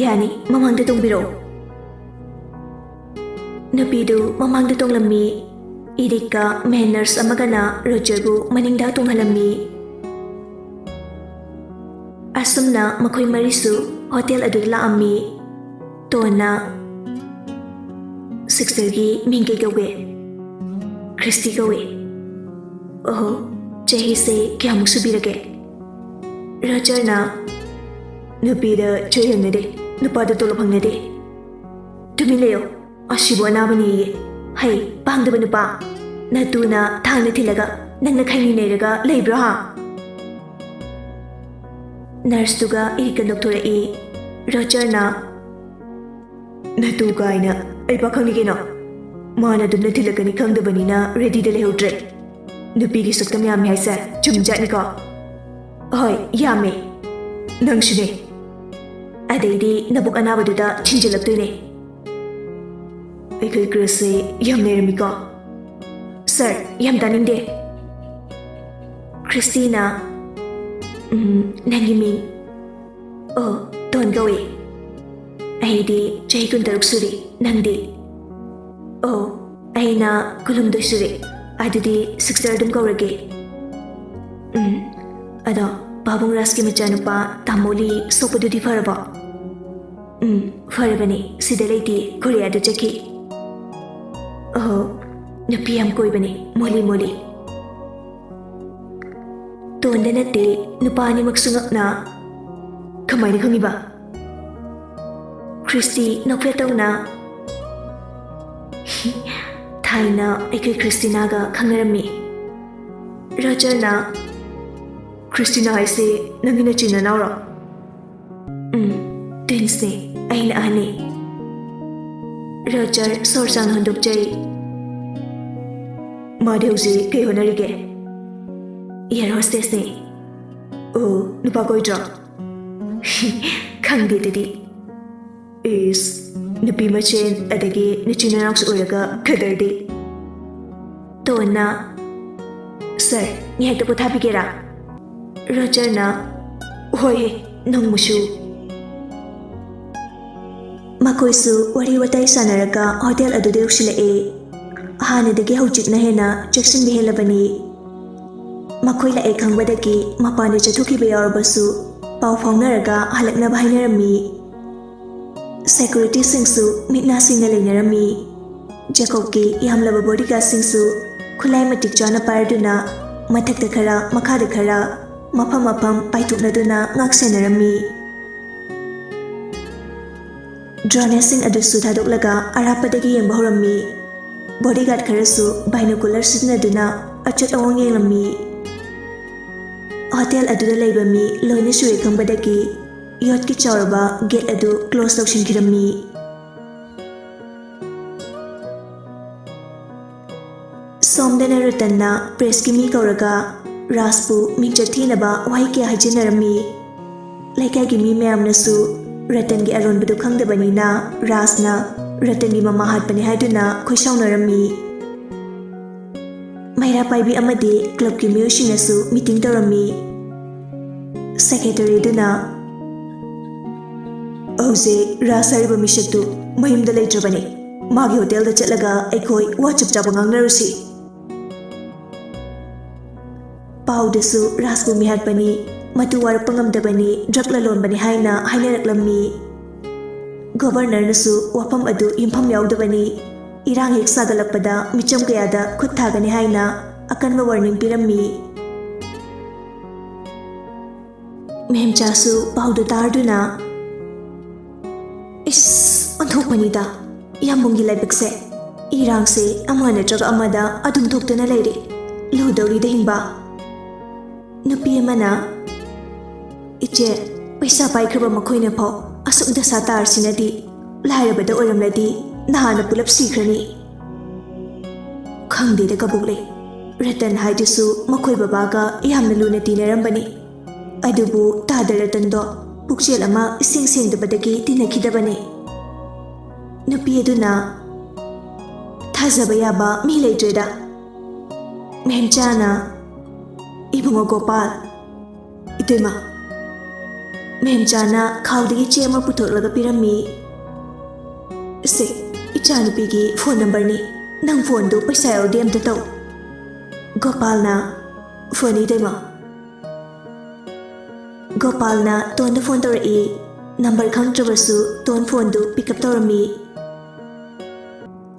ꯌꯥꯅꯤ, ꯃꯃꯥꯡꯗ ꯇꯣꯡꯕꯤꯔꯛꯑꯣ꯫" ꯅꯨꯄꯤꯗꯨ ꯃꯃꯥꯡꯗ ꯇꯣꯡꯂꯝꯃꯤ꯫ ꯏꯔꯤꯛꯀ ꯃꯦꯟ ꯅꯔꯁ ꯑꯃꯒꯅ ꯔꯣꯖꯔꯕꯨ ꯃꯅꯤꯡꯗ ꯇꯣꯡꯍꯜꯂꯝꯃꯤ꯫ ꯑꯁꯨꯝꯅ ꯃꯈꯣꯏ ꯃꯔꯤꯁꯨ ꯍꯣꯇꯦꯜ ꯑꯗꯨꯗ ꯂꯥꯛꯑꯝꯃꯤ꯫ ꯇꯣꯟꯅ, "ꯁꯤꯁꯇꯔꯒꯤ ꯃꯤꯡ ꯀꯩ ꯀꯧꯒꯦ?" "ꯈ꯭ꯔꯤꯁꯇꯤ ꯀꯧꯏ꯫" "ꯑꯣꯍꯣ, ꯆꯍꯤꯁꯦ ꯀꯌꯥꯃꯨꯛ ꯁꯨꯕꯤꯔꯒꯦ?" ꯔꯣꯖꯔꯅ, "ꯅꯨꯄꯤꯗ ꯆꯍꯤ ꯍꯪꯅꯗꯦ, ꯅꯨꯄꯥꯗ ꯇꯣꯂꯣꯞ ꯍꯪꯅꯗꯦ꯫" "ꯇꯨꯃꯤꯟ ꯂꯩꯌꯣ, ꯑꯁꯤꯕꯨ ꯑꯅꯥꯕꯅꯦꯌꯦ꯫ ꯍꯩ, ꯄꯥꯡꯗꯕ ꯅꯨꯄꯥ, ꯅꯇꯨꯅ ꯊꯥꯡꯅ ꯊꯤꯜꯂꯒ ꯅꯪꯅ ꯈꯩꯅꯤ ꯅꯩꯔꯒ ꯂꯩꯕ꯭ꯔꯣ ꯍꯥ?" ꯅꯔꯁꯇꯨꯒ ꯏꯔꯤꯛꯀ ꯅꯣꯛꯊꯣꯔꯛꯏ꯫ ꯔꯣꯖꯔꯅ, "ꯅꯇꯨ ꯀꯥꯏꯅ, ꯑꯩ ꯄꯥꯈꯪꯅꯤ ꯀꯩꯅꯣ꯫ ꯃꯥꯅ ꯑꯗꯨꯝꯅ ꯊꯤꯜꯂꯛꯀꯅꯤ ꯈꯪꯗꯕꯅꯤꯅ ꯔꯦꯗꯤꯗ ꯂꯩꯍꯧꯗ꯭ꯔꯦ꯫ ꯅꯨꯄꯤꯒꯤ ꯁꯛꯇꯝ ꯌꯥꯝꯃꯤ ꯍꯥꯏꯁꯦ ꯆꯨꯝꯖꯥꯠꯅꯤꯀꯣ?" "ꯍꯣꯏ, ꯌꯥꯝꯃꯦ꯫ ꯅꯪꯁꯨꯅꯦ꯫ ꯑꯗꯩꯗꯤ ꯅꯕꯨꯛ ꯑꯅꯥꯕꯗꯨꯗ ꯊꯤꯟꯖꯤꯜꯂꯛꯇꯣꯏꯅꯦ꯫" "ꯑꯩꯈꯣꯏ ꯀ꯭ꯔꯁꯁꯦ ꯌꯥꯝ ꯂꯩꯔꯝꯃꯤꯀꯣ꯫" "ꯁꯥꯔ, ꯌꯥꯝ ꯇꯥꯅꯤꯡꯗꯦ꯫" ꯈ꯭ꯔꯤꯁꯇꯤꯅ, "ꯎꯝ, ꯅꯪꯒꯤ ꯃꯤꯡ?" "ꯑꯣ, ꯇꯣꯟ ꯀꯧꯏ꯫" "ꯑꯩꯗꯤ ꯆꯍꯤ ꯀꯨꯟꯇꯔꯨꯛ ꯁꯨꯔꯦ꯫ ꯅꯪꯗꯤ?" "ꯑꯣ, ꯑꯩꯅ ꯀꯨꯟꯍꯨꯝꯗꯣꯏ ꯁꯨꯔꯦ꯫ ꯑꯗꯨꯗꯤ ꯁꯤꯁꯇꯔ ꯑꯗꯨꯝ ꯀꯧꯔꯒꯦ꯫" "ꯎꯝ, ꯑꯗꯣ ꯄꯥꯕꯨꯡ ꯔꯥꯖꯀꯤ ꯃꯆꯥꯅꯨꯄꯥ ꯇꯥꯃꯣꯂꯤ ꯁꯣꯛꯄꯗꯨꯗꯤ ꯐꯔꯕꯣ?" "ꯎꯝ, ꯐꯔꯕꯅꯦ꯫ ꯁꯤꯗ ꯂꯩꯇꯦ, ꯀꯣꯔꯤꯌꯥꯗ ꯆꯠꯈꯤ꯫" "ꯑꯣꯍꯣ, ꯅꯨꯄꯤ ꯌꯥꯝ ꯀꯣꯏꯕꯅꯦ, ꯃꯣꯂꯤ ꯃꯣꯂꯤ꯫" ꯇꯣꯟꯗ ꯅꯠꯇꯦ, ꯅꯨꯄꯥ ꯑꯅꯤꯃꯛꯁꯨ ꯉꯛꯅ, "ꯀꯃꯥꯏꯅ ꯈꯪꯉꯤꯕ?" ꯈ꯭ꯔꯤꯁꯇꯤ ꯅꯣꯛꯐꯦꯠ ꯇꯧꯅ, "ꯊꯥꯏꯅ ꯑꯩꯈꯣꯏ ꯈ꯭ꯔꯤꯁꯇꯤꯅꯥꯒ ꯈꯪꯅꯔꯝꯃꯤ꯫" ꯔꯣꯖꯔꯅ, "ꯈ꯭ꯔꯤꯁꯇꯤꯅꯥ ꯍꯥꯏꯁꯦ ꯅꯪꯒꯤ ꯅꯆꯤꯟ ꯅꯅꯥꯎꯔꯣ?" "ꯎꯝ, ꯇ꯭ꯋꯤꯟꯁꯅꯦ꯫ ꯑꯩꯅ ꯑꯍꯟꯅꯦ꯫" ꯔꯣꯖꯔ ꯁꯣꯔ ꯁꯥꯡꯅ ꯍꯣꯟꯗꯣꯛꯆꯩ꯫ ꯃꯥꯗꯤ ꯍꯧꯖꯤꯛ ꯀꯩ ꯍꯣꯠꯅꯔꯤꯒꯦ? ꯑꯦꯌꯔ ꯍꯣꯁꯇꯦꯁꯅꯦ꯫ ꯑꯣ, ꯅꯨꯄꯥ ꯀꯣꯏꯗ꯭ꯔꯣ? ꯈꯪꯗꯦ ꯑꯗꯨꯗꯤ꯫ ꯏꯁ, ꯅꯨꯄꯤ ꯃꯁꯦꯟ ꯑꯗꯒꯤ ꯅꯆꯤꯟ ꯅꯅꯥꯎꯁꯨ ꯑꯣꯏꯔꯒ ꯀꯗꯔꯗꯤ꯫ ꯇꯣꯟꯅ, "ꯁꯥꯔ, ꯉꯥꯏꯍꯥꯛꯇ ꯄꯣꯊꯥꯕꯤꯒꯦꯔꯥ?" ꯔꯣꯖꯔꯅ, "ꯍꯣꯏ ꯍꯦ, ꯅꯪꯕꯨꯁꯨ꯫" ꯃꯈꯣꯏꯁꯨ ꯋꯥꯔꯤ ꯋꯥꯇꯥꯏ ꯁꯥꯟꯅꯔꯒ ꯍꯣꯇꯦꯜ ꯑꯗꯨꯗ ꯌꯧꯁꯤꯜꯂꯛꯑꯦ꯫ ꯍꯥꯟꯅꯗꯒꯤ ꯍꯧꯖꯤꯛꯅ ꯍꯦꯟꯅ ꯆꯦꯛꯁꯤꯟꯕ ꯍꯦꯜꯂꯕꯅꯤ꯫ ꯃꯈꯣꯏ ꯂꯥꯛꯑꯦ ꯈꯪꯕꯗꯒꯤ ꯃꯄꯥꯟꯗ ꯆꯠꯊꯣꯛꯈꯤꯕ ꯌꯥꯎꯔꯕꯁꯨ ꯄꯥꯎ ꯐꯥꯎꯅꯔꯒ ꯍꯜꯂꯛꯅꯕ ꯍꯥꯏꯅꯔꯝꯃꯤ꯫ ꯁꯦꯀ꯭ꯌꯨꯔꯤꯇꯤꯁꯤꯡꯁꯨ ꯃꯤꯠ ꯅꯥ ꯁꯤꯡꯅ ꯂꯩꯅꯔꯝꯃꯤ꯫ ꯖꯦꯀꯣꯕꯀꯤ ꯌꯥꯝꯂꯕ ꯕꯣꯗꯤꯒꯥꯔꯗꯁꯤꯡꯁꯨ ꯈꯨꯠꯂꯥꯏ ꯃꯇꯤꯛ ꯆꯥꯅ ꯄꯥꯏꯔꯗꯨꯅ ꯃꯊꯛꯇ ꯈꯔ, ꯃꯈꯥꯗ ꯈꯔ, ꯃꯐꯝ ꯃꯐꯝ ꯄꯥꯏꯊꯣꯛꯅꯗꯨꯅ ꯉꯥꯛ ꯁꯦꯟꯅꯔꯝꯃꯤ꯫ ꯗ꯭ꯔꯣꯅꯦꯁꯁꯤꯡ ꯑꯗꯨꯁꯨ ꯊꯥꯗꯣꯛꯂꯒ ꯑꯔꯥꯞꯄꯗꯒꯤ ꯌꯦꯡꯕ ꯍꯧꯔꯝꯃꯤ꯫ ꯕꯣꯗꯤꯒꯥꯔꯗ ꯈꯔꯁꯨ ꯕꯥꯏꯅꯣꯀꯨꯂꯔ ꯁꯤꯖꯤꯟꯅꯗꯨꯅ ꯑꯆꯠ ꯑꯋꯣꯡ ꯌꯦꯡꯂꯝꯃꯤ꯫ ꯍꯣꯇꯦꯜ ꯑꯗꯨꯗ ꯂꯩꯕ ꯃꯤ ꯂꯣꯏꯅ ꯁꯨꯔꯦ ꯈꯪꯕꯗꯒꯤ ꯌꯣꯠꯀꯤ ꯆꯥꯎꯔꯕ ꯒꯦꯠ ꯑꯗꯨ ꯀ꯭ꯂꯣꯖ ꯇꯧꯁꯤꯟꯈꯤꯔꯝꯃꯤ꯫ ꯁꯣꯝꯗꯅ ꯔꯇꯟꯅ ꯄ꯭ꯔꯦꯁꯀꯤ ꯃꯤ ꯀꯧꯔꯒ ꯔꯥꯖꯄꯨ ꯃꯤꯡꯆꯠ ꯊꯤꯅꯕ ꯋꯥꯍꯩ ꯀꯌꯥ ꯍꯥꯏꯖꯤꯟꯅꯔꯝꯃꯤ꯫ ꯂꯩꯀꯥꯏꯒꯤ ꯃꯤ ꯃꯌꯥꯝꯅꯁꯨ ꯔꯇꯟꯒꯤ ꯑꯔꯣꯟꯕꯗꯨ ꯈꯪꯗꯕꯅꯤꯅ ꯔꯥꯖꯅ ꯔꯇꯟꯒꯤ ꯃꯃꯥ ꯍꯥꯠꯄꯅꯤ ꯍꯥꯏꯗꯨꯅ ꯈꯣꯏꯁꯥꯎꯅꯔꯝꯃꯤ꯫ ꯃꯩꯔꯥ ꯄꯥꯏꯕꯤ ꯑꯃꯗꯤ ꯀ꯭ꯂꯕꯀꯤ ꯃꯤꯑꯣꯏꯁꯤꯡꯅꯁꯨ ꯃꯤꯇꯤꯡ ꯇꯧꯔꯝꯃꯤ꯫ ꯁꯦꯀ꯭ꯔꯦꯇꯔꯤꯗꯨꯅ, "ꯍꯧꯖꯤꯛ ꯔꯥꯖ ꯍꯥꯏꯔꯤꯕ ꯃꯤꯁꯛꯇꯨ ꯃꯌꯨꯝꯗ ꯂꯩꯇ꯭ꯔꯕꯅꯤ꯫ ꯃꯥꯒꯤ ꯍꯣꯇꯦꯜꯗ ꯆꯠꯂꯒ ꯑꯩꯈꯣꯏ ꯋꯥ ꯆꯞ ꯆꯥꯕ ꯉꯥꯡꯅꯔꯨꯁꯤ꯫" ꯄꯥꯎꯗꯁꯨ ꯔꯥꯖꯄꯨ ꯃꯤꯍꯥꯠꯄꯅꯤ, ꯃꯇꯨ ꯋꯥꯔꯛꯄ ꯉꯝꯗꯕꯅꯤ, ꯗ꯭ꯔꯒ ꯂꯂꯣꯟꯕꯅꯤ ꯍꯥꯏꯅ ꯍꯥꯏꯅꯔꯛꯂꯝꯃꯤ꯫ ꯒꯣꯚꯔꯅꯔꯅꯁꯨ ꯋꯥꯐꯝ ꯑꯗꯨ ꯌꯨꯝꯐꯝ ꯌꯥꯎꯗꯕꯅꯤ, ꯏꯔꯥꯡ ꯍꯦꯛ ꯁꯥꯒꯠꯂꯛꯄꯗ ꯃꯤꯆꯝ ꯀꯌꯥꯗ ꯈꯨꯠ ꯊꯥꯒꯅꯤ ꯍꯥꯏꯅ ꯑꯀꯟꯕ ꯋꯥꯔꯅꯤꯡ ꯄꯤꯔꯝꯃꯤ꯫ ꯃꯦꯝꯆꯥꯁꯨ ꯄꯥꯎꯗꯨ ꯇꯥꯔꯗꯨꯅ, "ꯏꯁ, ꯑꯣꯟꯊꯣꯛꯄꯅꯤꯗ, ꯌꯥꯝꯕꯨꯡꯒꯤ ꯂꯥꯏꯕꯛꯁꯦ꯫ ꯏꯔꯥꯡꯁꯦ ꯑꯃ ꯅꯠꯇ꯭ꯔꯒ ꯑꯃꯗ ꯑꯗꯨꯝ ꯊꯣꯛꯇꯨꯅ ꯂꯩꯔꯦ꯫ ꯂꯨꯗꯧꯔꯤꯗ ꯍꯤꯡꯕ꯫" ꯅꯨꯄꯤ ꯑꯃꯅ, "ꯏꯆꯦ, ꯄꯩꯁꯥ ꯄꯥꯏꯈ꯭ꯔꯕ ꯃꯈꯣꯏꯅ ꯐꯥꯎ ꯑꯁꯨꯛ ꯗꯁꯥ ꯇꯥꯔꯁꯤꯅꯗꯤ, ꯂꯥꯏꯔꯕꯗ ꯑꯣꯏꯔꯝꯂꯗꯤ ꯅꯍꯥꯟꯅ ꯄꯨꯂꯞ ꯁꯤꯈ꯭ꯔꯅꯤ꯫" ꯈꯪꯗꯦꯗ ꯀꯕꯣꯛꯂꯩ, ꯔꯇꯟ ꯍꯥꯏꯗꯨꯁꯨ ꯃꯈꯣꯏ ꯕꯕꯥꯒ ꯌꯥꯝꯅ ꯂꯨꯅ ꯇꯤꯟꯅꯔꯝꯕꯅꯤ꯫ ꯑꯗꯨꯕꯨ ꯇꯥꯗ ꯔꯇꯟꯗꯣ ꯄꯨꯛꯆꯦꯜ ꯑꯃ ꯏꯁꯦꯡ ꯁꯦꯡꯗꯕꯗꯒꯤ ꯇꯤꯟꯅꯈꯤꯗꯕꯅꯤ꯫ ꯅꯨꯄꯤ ꯑꯗꯨꯅ ꯊꯥꯖꯕ ꯌꯥꯕ ꯃꯤ ꯂꯩꯇ꯭ꯔꯦꯗ꯫ ꯃꯦꯝꯆꯥꯅ, "ꯏꯕꯨꯡꯉꯣ ꯒꯣꯄꯥꯜ, ꯏꯇꯩꯃ꯫" ꯃꯦꯝꯆꯥꯅ ꯈꯥꯎꯗꯒꯤ ꯆꯦ ꯑꯃ ꯄꯨꯊꯣꯛꯂꯒ ꯄꯤꯔꯝꯃꯤ꯫ "ꯁꯦ, ꯏꯆꯥꯅꯨꯄꯤꯒꯤ ꯐꯣꯟ ꯅꯝꯕꯔꯅꯤ꯫ ꯅꯪ ꯐꯣꯟꯗꯨ ꯄꯩꯁꯥ ꯌꯥꯎꯔꯗꯤ ꯑꯝꯇ ꯇꯧ꯫" ꯒꯣꯄꯥꯜꯅ, "ꯐꯣꯟ, ꯏꯇꯩꯃ꯫" ꯒꯣꯄꯥꯜꯅ ꯇꯣꯟꯗ ꯐꯣꯟ ꯇꯧꯔꯛꯏ꯫ ꯅꯝꯕꯔ ꯈꯪꯗ꯭ꯔꯕꯁꯨ ꯇꯣꯟ ꯐꯣꯟꯗꯨ ꯄꯤꯛ ꯑꯞ ꯇꯧꯔꯝꯃꯤ꯫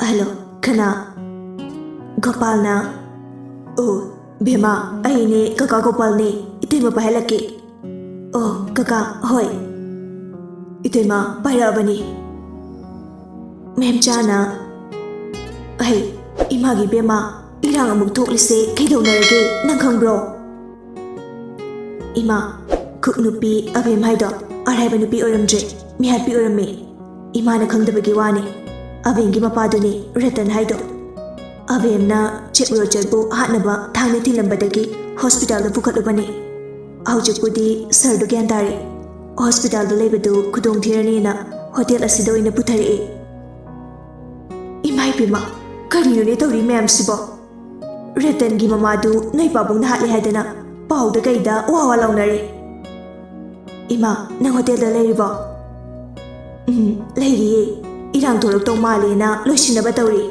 "ꯍꯜꯂꯣ, ꯀꯅꯥ?" ꯒꯣꯄꯥꯜꯅ, "ꯑꯣ, ꯕꯦꯝꯃ, ꯑꯩꯅꯦ, ꯀꯀꯥ ꯒꯣꯄꯥꯜꯅꯦ, ꯏꯇꯩꯃ ꯄꯥꯏꯍꯜꯂꯛꯀꯦ꯫" "ꯑꯣ, ꯀꯀꯥ, ꯍꯣꯏ꯫" ꯏꯇꯩꯃ ꯄꯥꯏꯔꯛꯑꯕꯅꯤ꯫ ꯃꯦꯝꯆꯥꯅ, "ꯑꯍꯩ, ꯏꯃꯥꯒꯤ ꯕꯦꯝꯃ, ꯏꯔꯥꯡ ꯑꯃꯨꯛ ꯊꯣꯛꯂꯤꯁꯦ ꯀꯩꯗꯧꯅꯔꯒꯦ, ꯅꯪ ꯈꯪꯕ꯭ꯔꯣ?" "ꯏꯃꯥ, ꯀꯨꯛ ꯅꯨꯄꯤ ꯑꯕꯦꯝ ꯍꯥꯏꯗꯣ ꯑꯔꯥꯏꯕ ꯅꯨꯄꯤ ꯑꯣꯏꯔꯝꯗ꯭ꯔꯦ, ꯃꯤꯍꯥꯠꯄꯤ ꯑꯣꯏꯔꯝꯃꯦ꯫ ꯏꯃꯥꯅ ꯈꯪꯗꯕꯒꯤ ꯋꯥꯅꯦ꯫ ꯑꯕꯦꯝꯒꯤ ꯃꯄꯥꯗꯨꯅꯦ ꯔꯇꯟ ꯍꯥꯏꯗꯣ꯫ ꯑꯕꯦꯝꯅ ꯆꯦꯞ ꯔꯣꯖꯔꯕꯨ ꯍꯥꯠꯅꯕ ꯊꯥꯡꯅ ꯊꯤꯜꯂꯝꯕꯗꯒꯤ ꯍꯣꯁꯄꯤꯇꯥꯜꯗ ꯄꯨꯈꯠꯂꯨꯕꯅꯦ꯫ ꯍꯧꯖꯤꯛꯄꯨꯗꯤ ꯁꯔꯗꯨ ꯒ꯭ꯌꯥꯟ ꯇꯥꯔꯦ꯫ ꯍꯣꯁꯄꯤꯇꯥꯜꯗ ꯂꯩꯕꯗꯨ ꯈꯨꯗꯣꯡ ꯊꯤꯔꯅꯤꯅ ꯍꯣꯇꯦꯜ ꯑꯁꯤꯗ ꯑꯣꯏꯅ ꯄꯨꯊꯔꯛꯑꯦ꯫" "ꯏꯃꯥ ꯏꯕꯦꯝꯃ, ꯀꯔꯤꯅꯣꯅꯦ ꯇꯧꯔꯤ ꯃꯌꯥꯝꯁꯤꯕꯣ? ꯔꯇꯟꯒꯤ ꯃꯃꯥꯗꯨ ꯅꯣꯏ ꯄꯥꯕꯨꯡꯅ ꯍꯥꯠꯂꯦ ꯍꯥꯏꯗꯅ ꯄꯥꯎꯗ ꯀꯩꯗ ꯋꯥ ꯋꯥ ꯂꯥꯎꯅꯔꯦ꯫" "ꯏꯃꯥ, ꯅꯪ ꯍꯣꯇꯦꯜꯗ ꯂꯩꯔꯤꯕꯣ?" "ꯎꯝ, ꯂꯩꯔꯤꯌꯦ꯫ ꯏꯔꯥꯡ ꯊꯣꯛꯂꯛꯇꯧ ꯃꯥꯜꯂꯦꯅ ꯂꯣꯏꯁꯤꯟꯅꯕ ꯇꯧꯔꯤ꯫"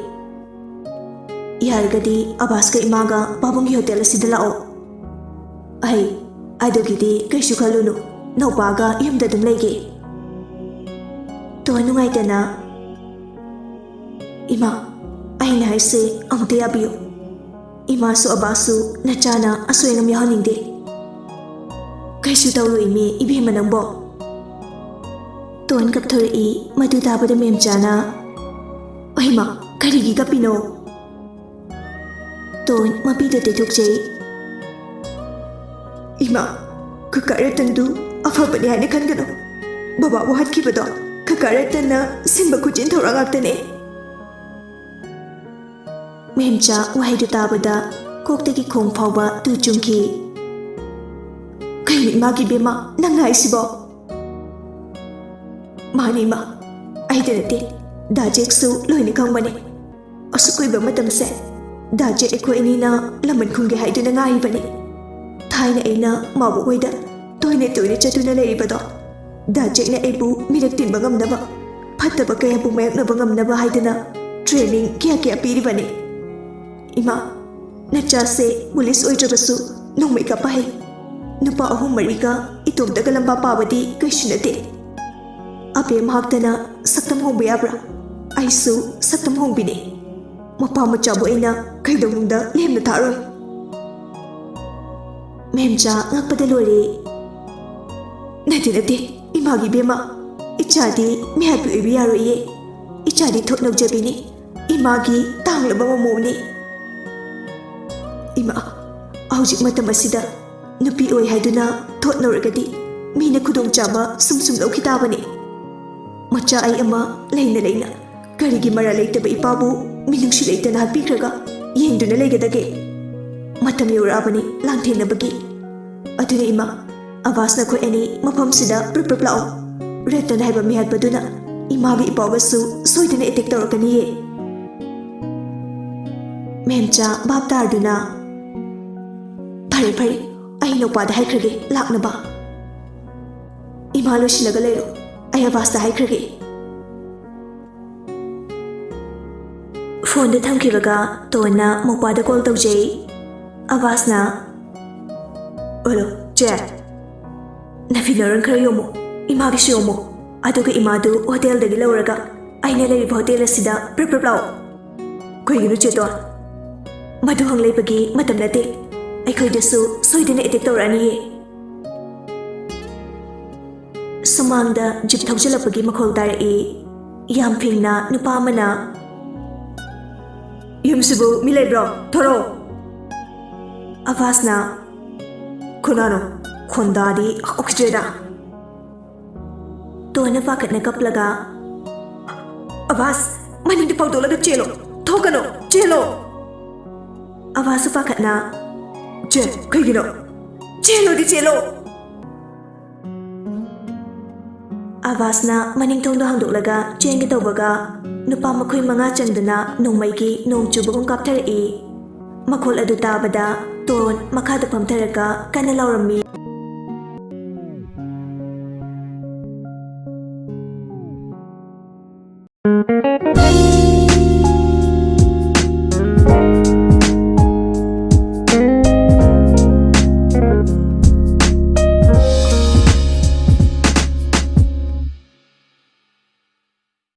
"ꯌꯥꯔꯒꯗꯤ ꯑꯕꯥꯁꯀ ꯏꯃꯥꯒ ꯄꯥꯕꯨꯡꯒꯤ ꯍꯣꯇꯦꯜ ꯑꯁꯤꯗ ꯂꯥꯛꯑꯣ꯫" "ꯑꯩ, ꯑꯗꯨꯒꯤꯗꯤ ꯀꯩꯁꯨ ꯈꯜꯂꯨꯅꯨ, ꯅꯧꯄꯥꯒ ꯌꯨꯝꯗ ꯑꯗꯨꯝ ꯂꯩꯒꯦ꯫" ꯇꯣꯟ ꯅꯨꯡꯉꯥꯏꯇꯅ, "ꯏꯃꯥ, ꯑꯩꯅ ꯍꯥꯏꯁꯦ ꯑꯃꯨꯛꯇ ꯌꯥꯕꯤꯌꯨ꯫ ꯏꯃꯥꯁꯨ ꯑꯕꯥꯁꯁꯨ ꯅꯆꯥꯅ ꯑꯁꯣꯏ ꯑꯉꯥꯝ ꯌꯥꯎꯍꯟꯅꯤꯡꯗꯦ꯫" "ꯀꯩꯁꯨ ꯇꯧꯔꯣꯏꯃꯤ ꯏꯕꯦꯝꯃ ꯅꯪꯕꯣ꯫" ꯇꯣꯟ ꯀꯞꯊꯣꯔꯛꯏ꯫ ꯃꯗꯨ ꯇꯥꯕꯗ ꯃꯦꯝꯆꯥꯅ, "ꯑꯩꯃ, ꯀꯔꯤꯒꯤ ꯀꯞꯄꯤꯅꯣ?" ꯇꯣꯟ ꯃꯄꯤꯗ ꯇꯩꯊꯣꯛꯆꯩ꯫ "ꯏꯃꯥ, ꯀꯀꯥ ꯔꯇꯟꯗꯨ ꯑꯐꯕꯅꯤ ꯍꯥꯏꯅ ꯈꯟꯒꯅꯨ꯫ ꯕꯕꯥꯕꯨ ꯍꯥꯠꯈꯤꯕꯗꯣ ꯀꯀꯥ ꯔꯇꯟꯅ ꯁꯤꯟꯕ ꯈꯨꯠꯆꯤꯟ ꯊꯧꯔꯥꯡ ꯉꯥꯛꯇꯅꯦ꯫" ꯃꯦꯝꯆꯥ ꯋꯥꯍꯩꯗꯨ ꯇꯥꯕꯗ ꯀꯣꯛꯇꯒꯤ ꯈꯣꯡ ꯐꯥꯎꯕ ꯇꯨ ꯆꯨꯡꯈꯤ꯫ "ꯀꯩꯅꯣ ꯏꯃꯥꯒꯤ ꯏꯕꯦꯝꯃ, ꯅꯪꯅ ꯍꯥꯏꯁꯤꯕꯣ?" "ꯃꯥꯅꯤ ꯏꯃꯥ, ꯑꯩꯗ ꯅꯠꯇꯦ, ꯗꯥ ꯖꯦꯛꯁꯨ ꯂꯣꯏꯅ ꯈꯪꯕꯅꯦ꯫ ꯑꯁꯨꯛ ꯀꯨꯏꯕ ꯃꯇꯝꯁꯦ ꯗꯥ ꯖꯦꯛ ꯑꯩꯈꯣꯏ ꯑꯅꯤꯅ ꯂꯃꯟ ꯈꯨꯝꯒꯦ ꯍꯥꯏꯗꯨꯅ ꯉꯥꯏꯔꯤꯕꯅꯤ꯫ ꯊꯥꯏꯅ ꯑꯩꯅ ꯃꯥꯕꯨ ꯍꯣꯏꯗ ꯇꯣꯏꯅ ꯇꯣꯏꯅ ꯆꯠꯇꯨꯅ ꯂꯩꯔꯤꯕꯗꯣ, ꯗꯥ ꯖꯦꯛꯅ ꯑꯩꯕꯨ ꯃꯤꯔꯛ ꯇꯤꯟꯕ ꯉꯝꯅꯕ, ꯐꯠꯇꯕ ꯀꯌꯥꯕꯨ ꯃꯥꯌꯣꯛꯅꯕ ꯉꯝꯅꯕ ꯍꯥꯏꯗꯅ ꯇ꯭ꯔꯦꯅꯤꯡ ꯀꯌꯥ ꯀꯌꯥ ꯄꯤꯔꯤꯕꯅꯤ꯫ ꯏꯃꯥ, ꯅꯆꯥꯁꯦ ꯄꯨꯂꯤꯁ ꯑꯣꯏꯗ꯭ꯔꯕꯁꯨ ꯅꯣꯡꯃꯩ ꯀꯥꯞꯄ ꯍꯩ꯫ ꯅꯨꯄꯥ ꯑꯍꯨꯝ ꯃꯔꯤꯒ ꯏꯇꯣꯝꯇꯒ ꯂꯝꯕꯥ ꯄꯥꯕꯗꯤ ꯀꯩꯁꯨ ꯅꯠꯇꯦ꯫ ꯑꯕꯦꯝ ꯃꯍꯥꯛꯇꯅ ꯁꯛꯇꯝ ꯍꯣꯡꯕ ꯌꯥꯕ꯭ꯔꯥ? ꯑꯩꯁꯨ ꯁꯛꯇꯝ ꯍꯣꯡꯕꯤꯅꯦ꯫ ꯃꯄꯥ ꯃꯆꯥꯕꯨ ꯑꯩꯅ ꯀꯩꯗꯧꯅꯨꯡꯗ ꯂꯦꯝꯅ ꯊꯥꯔꯣꯏ꯫" ꯃꯦꯝꯆꯥ ꯉꯛꯄꯗ ꯂꯣꯏꯔꯦ꯫ "ꯅꯠꯇꯦ, ꯅꯠꯇꯦ, ꯏꯃꯥꯒꯤ ꯏꯕꯦꯝꯃ, ꯏꯆꯥꯗꯤ ꯃꯤꯍꯥꯠꯄꯤ ꯑꯣꯏꯕ ꯌꯥꯔꯣꯏꯌꯦ꯫ ꯏꯆꯥꯗꯤ ꯊꯣꯠ ꯅꯧꯖꯕꯤꯅꯤ, ꯏꯃꯥꯒꯤ ꯇꯥꯡꯂꯕ ꯃꯃꯧꯅꯤ꯫ ꯏꯃꯥ, ꯍꯧꯖꯤꯛ ꯃꯇꯝ ꯑꯁꯤꯗ ꯅꯨꯄꯤ ꯑꯣꯏ ꯍꯥꯏꯗꯨꯅ ꯊꯣꯠ ꯅꯧꯔꯒꯗꯤ ꯃꯤꯅ ꯈꯨꯗꯣꯡꯆꯥꯕ ꯁꯨꯝ ꯁꯨꯝ ꯂꯧꯈꯤ ꯇꯥꯕꯅꯤ꯫ ꯃꯆꯥ ꯑꯩ ꯑꯃ ꯂꯩꯅ ꯂꯩꯅ ꯀꯔꯤꯒꯤ ꯃꯔꯥꯜ ꯂꯩꯇꯕ ꯏꯄꯥꯕꯨ ꯃꯤꯅꯨꯡꯁꯤ ꯂꯩꯇꯅ ꯍꯥꯠꯄꯤꯈ꯭ꯔꯒ ꯌꯦꯡꯗꯨꯅ ꯂꯩꯒꯗꯒꯦ? ꯃꯇꯝ ꯌꯧꯔꯛꯑꯕꯅꯤ ꯂꯥꯟꯊꯦꯡꯅꯕꯒꯤ꯫ ꯑꯗꯨꯅ ꯏꯃꯥ, ꯑꯕꯥꯁ, ꯅꯈꯣꯏ ꯑꯅꯤ ꯃꯐꯝꯁꯤꯗ ꯄ꯭ꯔꯞ ꯄ꯭ꯔꯞ ꯂꯥꯛꯑꯣ꯫ ꯔꯇꯟ ꯍꯥꯏꯕ ꯃꯤꯍꯥꯠꯄꯗꯨꯅ ꯏꯃꯥꯒꯤ ꯏꯄꯥꯎꯒꯁꯨ ꯁꯣꯏꯗꯅ ꯑꯦꯇꯦꯛ ꯇꯧꯔꯛꯀꯅꯤꯌꯦ꯫" ꯃꯦꯝꯆꯥ ꯚꯥꯞ ꯇꯥꯔꯗꯨꯅ, "ꯐꯔꯦ, ꯐꯔꯦ, ꯑꯩ ꯅꯧꯄꯥꯗ ꯍꯥꯏꯈ꯭ꯔꯒꯦ ꯂꯥꯛꯅꯕ꯫ ꯏꯃꯥ ꯂꯣꯏꯁꯤꯜꯂꯒ ꯂꯩꯔꯣ, ꯑꯩ ꯑꯕꯥꯁꯇ ꯍꯥꯏꯈ꯭ꯔꯒꯦ꯫" ꯐꯣꯟꯗꯨ ꯊꯝꯈꯤꯕꯒ ꯇꯣꯟꯅ ꯃꯧꯄꯥꯗ ꯀꯣꯜ ꯇꯧꯖꯩ꯫ ꯑꯕꯥꯁꯅ, "ꯍꯜꯂꯣ, ꯆꯦ꯫ ꯅꯐꯤ ꯅꯔꯣꯟ ꯈꯔ ꯌꯣꯝꯃꯨ, ꯏꯃꯥꯒꯤꯁꯨ ꯌꯣꯝꯃꯨ꯫ ꯑꯗꯨꯒ ꯏꯃꯥꯗꯨ ꯍꯣꯇꯦꯜꯗꯒꯤ ꯂꯧꯔꯒ ꯑꯩꯅ ꯂꯩꯔꯤꯕ ꯍꯣꯇꯦꯜ ꯑꯁꯤꯗ ꯄ꯭ꯔꯞ ꯄ꯭ꯔꯞ ꯂꯥꯛꯑꯣ꯫" "ꯀꯩꯒꯤꯅꯣ, ꯆꯦ ꯇꯣꯟ?" "ꯃꯗꯨ ꯍꯪꯂꯩꯕꯒꯤ ꯃꯇꯝ ꯅꯠꯇꯦ꯫ ꯑꯩꯈꯣꯏꯗꯁꯨ ꯁꯣꯏꯗꯅ ꯑꯦꯇꯦꯛ ꯇꯧꯔꯛꯑꯅꯤꯌꯦ꯫" ꯁꯨꯃꯥꯡꯗ ꯖꯤꯞ ꯊꯧꯖꯤꯜꯂꯛꯄꯒꯤ ꯃꯈꯣꯜ ꯇꯥꯔꯛꯏ꯫ ꯌꯥꯝ ꯐꯤꯡꯅ ꯅꯨꯄꯥ ꯑꯃꯅ, "ꯌꯨꯝꯁꯤꯕꯨ ꯃꯤ ꯂꯩꯕ꯭ꯔꯣ? ꯊꯣꯔꯛꯑꯣ!" ꯑꯕꯥꯁꯅ, "ꯈꯨꯅꯥꯅꯣ, ꯈꯣꯟꯗꯥꯗꯤ ꯍꯧꯈꯤꯗ꯭ꯔꯦꯗ!" ꯇꯣꯟꯅ ꯄꯥꯈꯠꯅ ꯀꯞꯂꯒ, "ꯑꯕꯥꯁ, ꯃꯅꯤꯡꯗ ꯐꯥꯎꯗꯣꯛꯂꯒ ꯆꯦꯜꯂꯣ! ꯊꯣꯛꯀꯅꯣ! ꯆꯦꯜꯂꯣ!" ꯑꯕꯥꯁꯁꯨ ꯄꯥꯈꯠꯅ, "ꯆꯦ, ꯀꯩꯒꯤꯅꯣ? ꯆꯦꯜꯂꯣꯗꯤ ꯆꯦꯜꯂꯣ!" ꯑꯕꯥꯁꯅ ꯃꯅꯤꯡ ꯊꯣꯡꯗꯣ ꯍꯥꯡꯗꯣꯛꯂꯒ ꯆꯦꯟꯒꯦ ꯇꯧꯕꯒ, ꯅꯨꯄꯥ ꯃꯈꯣꯏ ꯃꯉꯥ ꯆꯪꯗꯨꯅ ꯅꯣꯡꯃꯩꯒꯤ ꯅꯣꯡ ꯆꯨꯕꯒꯨꯝ ꯀꯥꯞꯊꯔꯛꯏ꯫ ꯃꯈꯣꯜ ꯑꯗꯨ ꯇꯥꯕꯗ ꯇꯣꯟ ꯃꯈꯥꯗ ꯐꯝꯊꯔꯒ ꯀꯟꯅ ꯂꯥꯎꯔꯝꯃꯤ꯫